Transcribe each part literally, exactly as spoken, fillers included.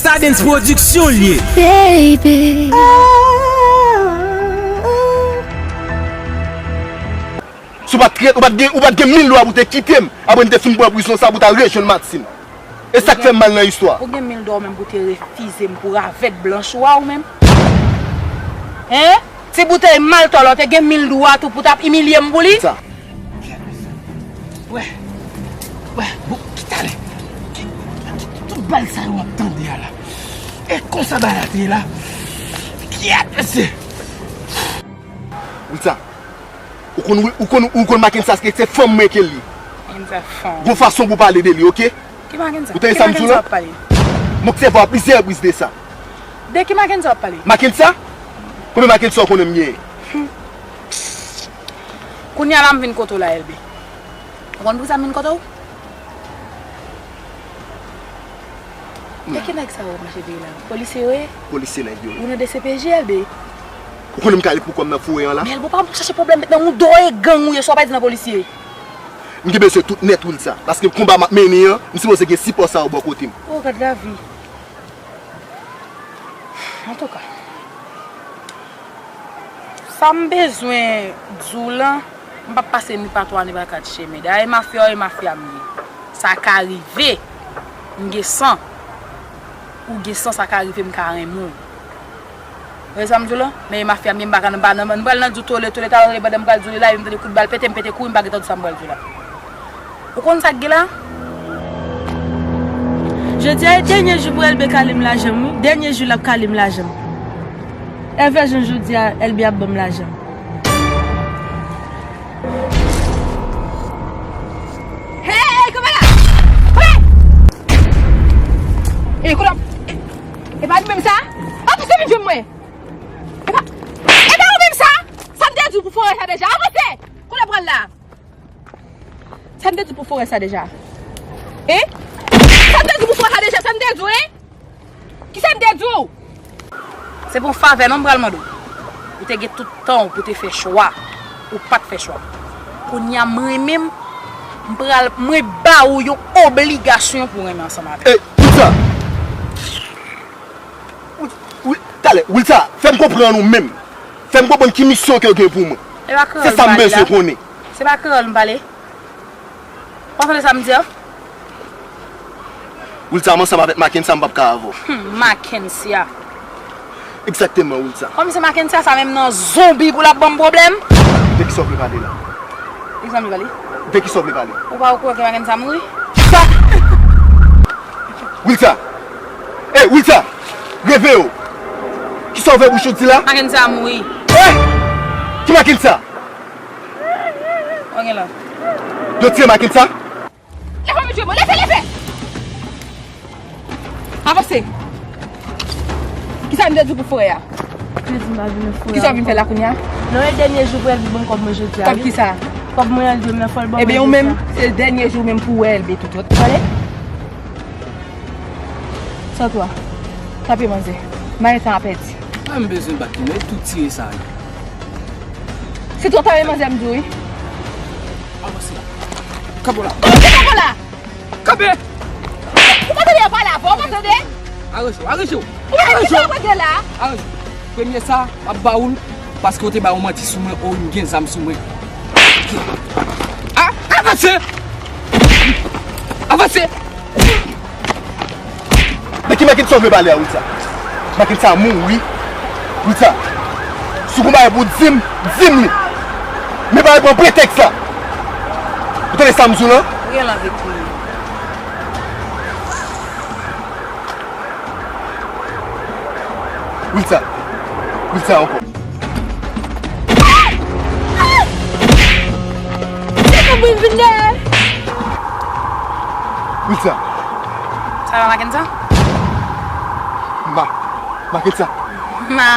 Sa Dens Pwodiksyon l ye. Baby. Si w pa t trèt, ou pa t gen, ou pa t gen mil dola pou te kite m, apre m te fin pran prizon sa pou t al rejwenn Martine. E sa k fè m mal nan istwa. Ou gen mil dola w menm pou te refize m pou ravèt blanch ou a ou menm? Hein? Ti boutèy maltòl la, w te gen mil dola tou pou t ap imilye m pou li? Sa. Wè, wè, bon, ki talè? Ki, ki, ki tout bal sa yo w ap tande a la? E konsa bal la te ye la? Kiyès mesye? Wilsa, ou konn, ou konn, ou konn Mackensa, se fanm mwen ke l ye. Mackensa fanm. Gon fason pou pale de li, oke? Ki Mackensa? Ou tande sa m di w la? Mwen obsève w a plizyè repriz de sa. De ki Mackensa w ap pale? Mackensa? Konbyen Mackensa w konnen m genyen? Kounye a la m vin kote w la, Elbe. Ou konn poukisa m vin kote w? E ki nèg sa yo w ap mache dèyè la? Polisye yo ye? Polisye nèg yo ye. Ou nan D C P J, Elbe? Ou konnen m ka ale pou kò m nan foure an la? Men Elbe, ou pa chache pwoblèm, met nan mouda w, e gang ou ye, sa w pa di nan polisye. M gen bezwen tout nèt Wilsa, paske konba m ap mennen an, m sipoze gen sipò sa yo bò kote m. O, gad lavi. Antouka, sa m bezwen di w lan, m p ap pase ni pa twa ni pa kat chemen. Dayè, mafya w e mafya m ye. Sa ka rive, m gen san, ou gen san, sa ka rive, m ka renmen w. Ou wè sa m di w lan? Men e mafya m ye, m pa ka nan, pa nan, m pral nan di w tole, tole, talè, tole, pandan m pral di w li la, epi m tande kout bal pete, m pete kouri, m pa gentan di sa m pral di w la. Ou konn sa k gen la? Jodi a e dènye jou pou Elbe kale m lajan m, wi. Dènye jou l ap kale m lajan m. Evè jan jodi a, Elbe ap ban m lajan m. Hey, hey, kanpe la! Hey! Hey, kote w ap, e, e pa nou menm sa? Avanse vin jwenn mwen! E pa, e pa ou menm sa? Sa m te di w pou fore sa deja? Avanse! Kote w pral la? Sa m te di w pou fore sa deja? Hein? Sa m te di w pou fore sa deja? Sa m te di w, hein? Kisa m te di w? Se pou yon favè non m pral mande w. Ou te gen tout tan w pou te fè chwa. Ou pa t fè chwa. Kounye a mwen menm, m pral, mwen ba ou yon obligasyon pou w renmen ansanm avè m. Ey, Wilsa! Wi, wi, talè, Wilsa, fè m konprann ou menm. Fè m konprann ki misyon ke w gen pou mwen. Se sa m bezwen konnen. Se pa kreyòl m pale. Ou pa tande sa m di a? Wilsa, m ansanm avèk Mackensa, m p ap ka avè w. Hmm, Mackensa. Egzakteman, Wilsa. Kòm se Mackensa sa menm nan zonbi pou l ap ban m pwoblèm? De kisa w vle pale la? De kisa w vle pale? De kisa w vle pale? Ou pa okourant ke Mackensa mouri? Kisa? Wilsa! Ey, Wilsa! Reveye w! Kisa w ouvè bouch ou di la? Mackensa mouri. Eh! Ki Mackensa? Yo tiye Mackensa? Leve, mesye, bon, leve, leve! Avanse! Kisa m te di w pou frè a? Te di m pa vin nan frè a. Kisa w vin fè la kounye a? Non, e dènye jou pou Elbe ban m kòb mwen jodi a, wi. Kòb kisa? Kòb mwen an, li di m nan fò l ban mwen jodi a. Ebyen, ou menm, se dènye jou menm pou w wè Elbe tout, ok? Tande? Sòtwa. Tape manzè. Mayen tan a pèdi. Mwen m bezwen bat li, non, e tou tire sa yo. Se twò ta e manzè m di w, wi. Avanse. Kanpe w la. Kanpe w la! Kanpe! Ou pa tande yo pale avè w, ou pa tande? Aranje w, aranje w! Ou pa tande kisa w ap regle la? Aranje w. Premye sa, m ap ba ou l, paske w te bay yon manti sou mwen, o, m gen zam sou mwen. A, avanse! Avanse! De ki Mackensa w vle pale a, Wilsa? Mackensa mouri. Wilsa, si w gon bagay pou w di m, di m li. Men pa al pran pretèks la. Ou tande sa m di w lan? Reyèl avèk li. Wilsa. Wilsa ankò. Se konbri m vin dèyè. Wilsa. Sa va, Mackensa? Ma. Mackensa. Ma.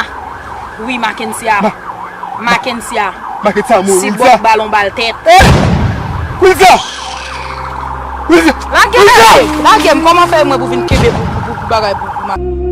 Wi, Mackensa. Ma. Mackensa. Mackensa mouri, Wilsa. Si bòk balon bal tèt. Eh! Wilsa! Wilsa! Lage m! Wilsa! Lage m! Kòman fè mwen pou vin kenbe pou, pou, pou, pou bagay pou, pou ma-,